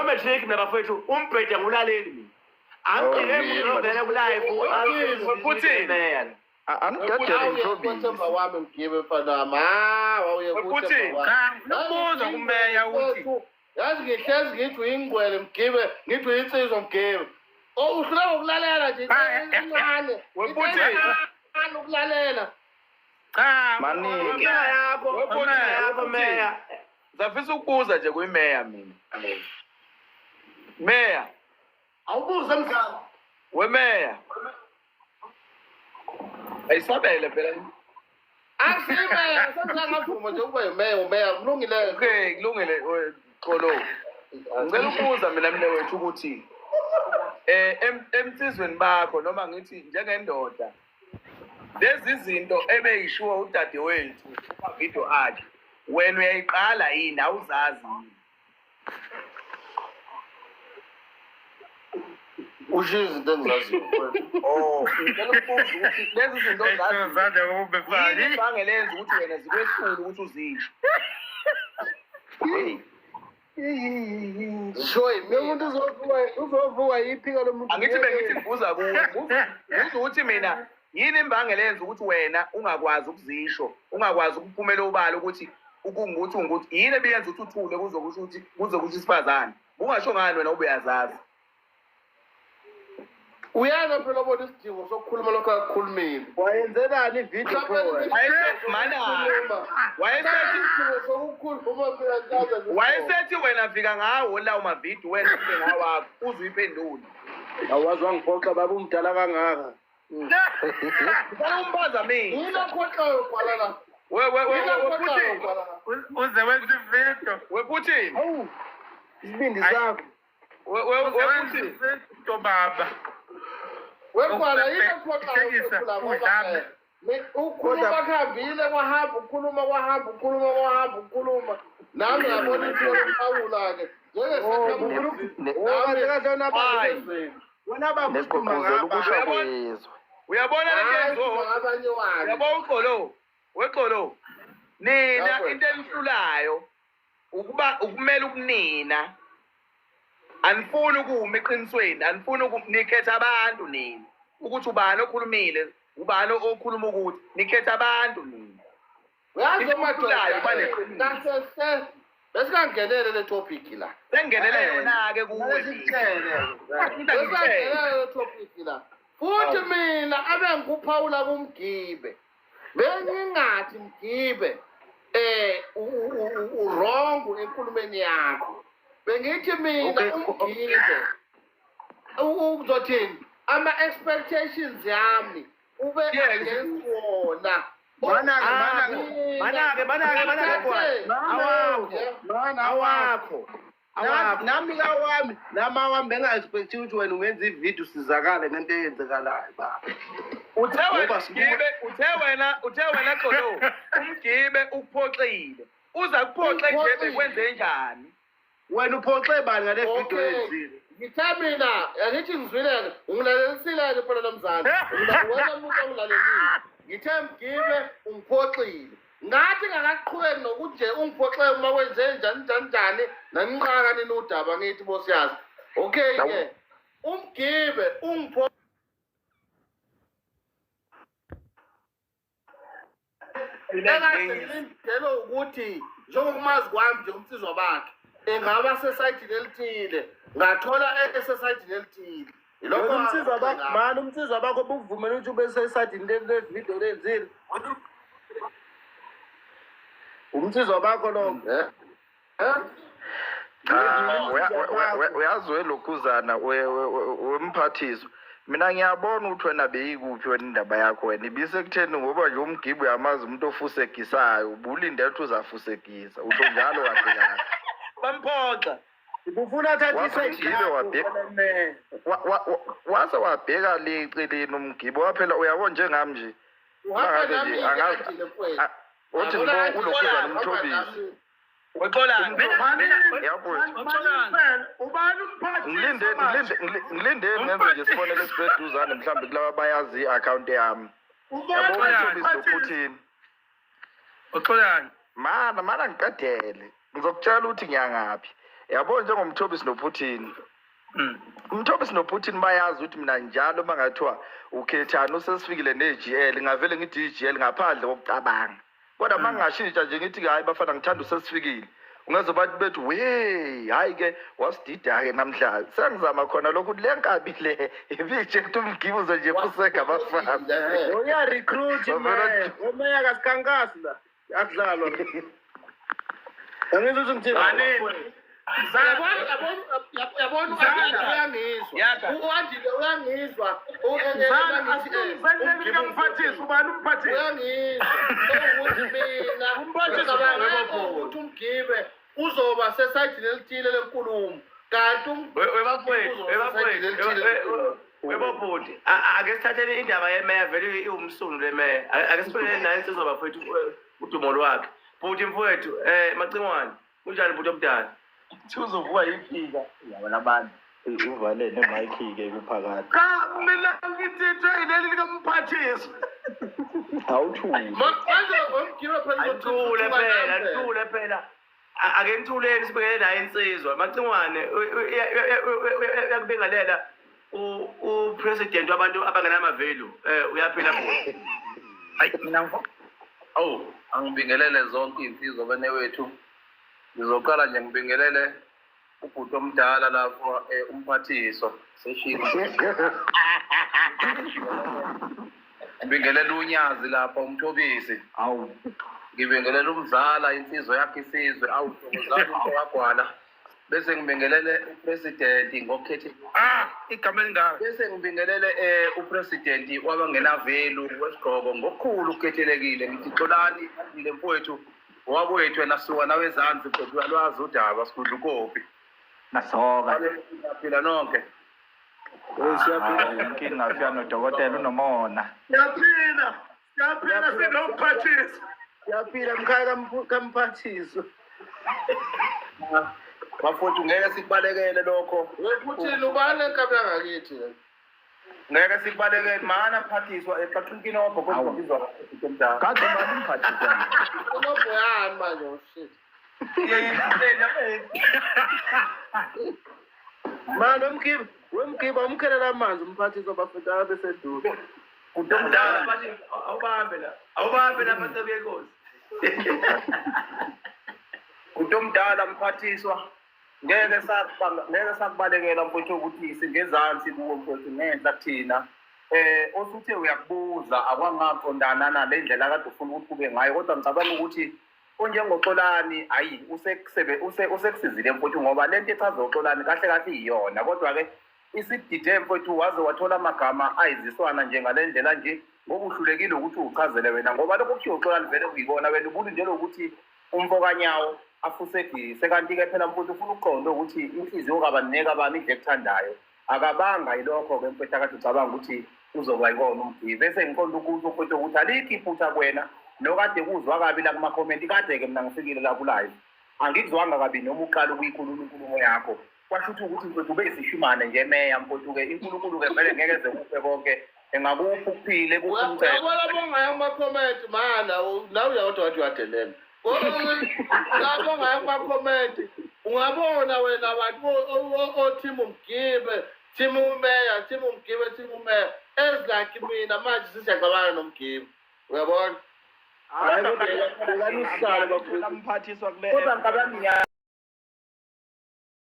Ngiyo-matric mina bafowethu, umbhede ngulaleli mina. Angigqike Oh, muntu ovele ku-live. Putin. Meya. Anidedele ngithobise. Kwethemba wami mgibe mfana wami. Ah, wawuye Putin. Cha, ngifuna ukubuza kumeya ukuthi Yazi ngihlezi ngithi uyingqwele mgibe, ngithi uyinsizwa mgibe. Oh, uhluleka ukulalela nje Ah, eh, eh, incane. Weputin. Incane ukulalela. cha Maningi. Inkinga yakho, inkinga yakho meya. Ngizafisa ukubuza nje kuyimeya mina. Meya, Awubuze mzala. wemeya. Ayisabele phela. Akusimeya, sengingavuma nje ukuba yimeya, umeya kulungile. Okay, kulungile we- Xolo. Ngicela ukubuza mina mina wethu ukuthi emsizweni bakho noma ngithi njengendoda lezi zinto ebeyishiwo udadewethu kuma-video akhe wena uyayiqala yini awuzazi yini? Usho izinto engizaziyo. Oh, ngicela ukubuza ukuthi lezi zinto ozaziyo Zandla ube yini fani. ebangela yenza ukuthi wena zikwehlule ukuthi uzisho? Hey, Zisho Lo muntu yimina. uzovuka uzovuka yiphika lo muntu. angithi bengithi ngibuza kuwe ngibuza ukuthi mina yini imbangela yenza ukuthi wena ungakwazi ukuzisho ungakwazi ukuphumela obala ukuthi ukungukuthi ungukuthi yini ebiyenza ukuthi uthule kuze kusho ukuthi kuze kusho isifazane ungasho ngani wena ube uyazazi Uyena phela obona isidingo sokukhuluma lokho akukhulumile. Wayenzelani ivideo pho wena? Wayesethi mana wayesethi Isidingo sokukhuluma mina ngichaza nje. wayesethi wena fika ngawo lawo mavidiyo wena ufike ngawakho uze uyiphendule Awazi wangiphoxa baba umdala kangaka. ngicela umphazamisa Yini okhohlayo ubhala la? we we we Yini we okhohlayo Putin ubhala la? Uze wenza ividiyo. we Putin Hawu. Isibindi sakho. we we Uze we wenza Putin ividiyo baba. Wegwala yini okhohlayo Uhlekisa, ukhuluma ngoba udlame. ukhuluma kuhambile kwahamba ukhuluma kwahamba ukhuluma kwahamba ukhuluma. Nami ngabona ithuba lokuphawula-ke. Njengesakhamuzi Oh, kahle kahle wena baba. Hayi. Wena baba ukhuluma Negqugquzela ukusho ngaba. kwezwe. uyabona lento Hayi, yenziwa abanye wani. Yabo uxolo, wexolo. Nina Yabo. into enihlulayo ukuba ukumela ukunina. Anifuni ukuma eqinisweni, anifuni nikhetha abantu nina. Ukuthi ubani okhulumile, ubani okhuluma ukuthi nikhetha abantu nina. Uyazi Into madoda, enihlulayo ukuba neqiniso. kahle besingangenele le topic la. Sengenele yona-ke kuwe. Sikuthele. Besingangenele le topic la. Futhi mina abengikuphawula kumgibe. Bengingathi mgibe wrong enkulumeni yakho. Bengithi mina Okay. umgibe uzothini ama expectations yami ube Yeah. against wona. Mana-ke, mana-ke. Manake, manake, manake kwa. Awakho. Mana awakho. Awakho. Awakho. Nami kawami, nami awami benga-expect ukuthi wena ungenza ividiyo usizakale ngento eyenzekalayo baba. Uthe wena Ngoba Mgibe, uthe wena Xolo, umgibe ukuphoxile. Uza kuphoxe nje bekwenze njani? Wena uphoxe bani ngale video Okay. oyenzile? Ngithe mina angithi ngizwile-ke ungilalelisile-ke phela lomzali wena muntu ongilalelile ngithe mgibe ungiphoxile ngathi ngakaqhubeki nokuthi nje ungiphoxe uma kwenze njani njani njani naninqaka nini udaba ngithi bosiyazi okay-ke umgibe ungipho Ekade ngilindele ukuthi njengokumazi kwami nje umsizwa bakhe engaba sesayidini elithile ngathola esesayidini elithile Yilokho Wena umsizwa bakho, ngakho. mani umsizwa bakho bukuvumela ukuthi ube sesayidini le video lenzile. Umsizwa bakho lo. Eh? Eh? Cha, uyazi welokhuzana wemphathiswa. Mina ngiyabona ukuthi wena beyikuphi wena indaba yakho wena ibisekutheni ngoba nje umgibe uyamazi umuntu ofusegisayo ubulindele ukuthi uzafusekisa usho njalo kahle kahle. Bamphoxa. Ubufuna athathiswe Wase umgibe wabheka wase wabheka le eceleni umgibe waphela uyabona njengami nje. Uhamba Mangabe nami nje angazi andile mfowethu. uthi Yabona ngibo ulokhuzana hamba umthobisi. nami. Wexolani. Yabo. Ubani umphathiswa Ngilinde manje? ngilinde ngenze nje isibonelo esiseduzane mhlawumbe kulaba abayazi i-account yami. Ubani Yabo umthobisi umphathiswa? noPutin. Uxolani. Mana ngiqedele. Ngizokutshela ukuthi ngiyangaphi. Yabo njengoMthobisi noPutin. UMthobisi noPutin bayazi ukuthi mina njalo uma ngathiwa ukhethani usesifikile ne-GL ngavele ngithi i-GL ngaphandle kokucabanga. Kodwa uma ngingashintsha nje ngithi hayi bafana ngithanda usesifikile. Ungeze bathi bethi we hayi ke wasidida-ke namhlanje. Sengizama khona lokhu ukuthi le nkabi le ibitshe ukuthi umgibuzo nje fusega abafana. Uya-recruit Bavela- meya. Umeya kasikhankasi la. Akudlalwa. Angizwa ukuthi ngithini. Anini. Mzala. Yabona Mzala. uyangizwa. Yaka. U-Andile uyangizwa. Mzala asisenele likamphathiswa ubani umphathiswa? Uyangizwa. Ukuthi mina Umphathiswa ngicabanga webabhodi. ukuthi umgibe uzoba sesayidini elithile lenkulumo. Kanti Webafowethu, webafowethu, webabhuti. Ake sithatheni indaba yemeya vele iwumsunu lemeya. Ake sibhekene nayo insizwa bafowethu udumo lwakhe. Bhuti mfowethu, Macingwane, kunjani bhuti omdala? Uzovuka yiphika. Yabona abantu. Uvale nemayikhi-ke kuphakathi. Cha mina ngithithwe ileli likamphathiswa. Awuthuli. Manje umgibe phela Anithule phela, anithule phela. Ake nithuleni sibhekene nayo insizwa. Macingwane uyakubingelela u-president wabantu abangenama-value. Uyaphila bhuti. Hayi mina ngifo. Awu, angibingelele zonke iy'nsizwa benewethu. Ngizoqala nje ngibingelele ubhuti omdala lapho umphathiswa seshilo. Ngibingelele uNyazi lapha umthobisi. Awu. Ngibingelele umzala insizwa yakhe isizwe awu Thokozani umfowagwala. Bese ngibingelele upresident ngokukhetha Ah, igama elingaka. bese ngibingelele upresident wabangenavelu wesigqoko ngokukhulu ukukhethelekile ngithi xolani andile mfowethu wakwethu wena suka nawe ezansi kodwa uyalwazi udaba sigudla ukopi Nasoka. phila nonke. Hawu, inkinga fika nodokotela unomona. Siyaphila. Siyaphila sinomphathiswa. Siyaphila mkhaya kamphathiswa. Bafowethu ngeke sikubalekele lokho. Wephutshile ubani lenkabi yangakithi le? Ngeke sikubalekele mana mphathiswa exaxinkinobho kodwa ngizwa omdala. Kade ubani umphathiswa? Unoboyani manje oh shit. Mani wemgibe, wemgibe umkhelela amanzi umphathiswa bafethu abe seduze. Bhuti omdala Mzala, awubambe la. Awubambe lapha Nceku yenkosi. Bhuti omdala mphathiswa ngeke ngeke sakubalekela mfowethu ukuthi singezansi kuwo mfowethu ngenhla kuthina. Osuthe uyakubuza akwangaqondana nale ndlela akade ufuna ukuthi kube ngayo kodwa ngicabanga ukuthi onjengoXolani hayi usekusizile mfowethu ngoba lento echaza uXolani kahle kahle iyona kodwa ke isidide mfowethu waze wathola amagama ayiziswana nje ngale ndlela nje ngoba uhlulekile ukuthi uchazele wena ngoba lokho kushiwo uXolani vele kuyikona wena ubulindele ukuthi umfokanyawo afusegise kanti-ke phela mfowethu ufuna ukuqonda ukuthi inhliziyo kabani nekabani idle ekuthandayo akabanga yilokho-ke mfowethu akade ucabanga ukuthi uzoba yikona umgibe bese ngiqonda ukuthi mfowethu ukuthi alikho iphutha kuwena nokade kuzwa kabi la kumakhomenti kade-ke mina ngifikile la ku-live angikuzwanga kabi noma uqala ukuyikhuluma inkulumo yakho kwasho ukuthi ukuthi mfowethu ube yisishimane nje meya mfowethu-ke inkulunkulu-ke vele ngeke ze kuphe konke engakuphi ukuphile kuphi umcebo. Uyabona bongaya kuma-comment mana nawe uyawodwa wathi uyadelela. Labo ngaya kuma-comment ungabona wena abantu o-team umgibe, team umeya, team umgibe, team umeya. Ezilike mina manje sisiyacabana nomgibe. Uyabona? Hayi kodwa bekani usihlalo bafethu. Mphathiswa kule Kodwa ngicabanga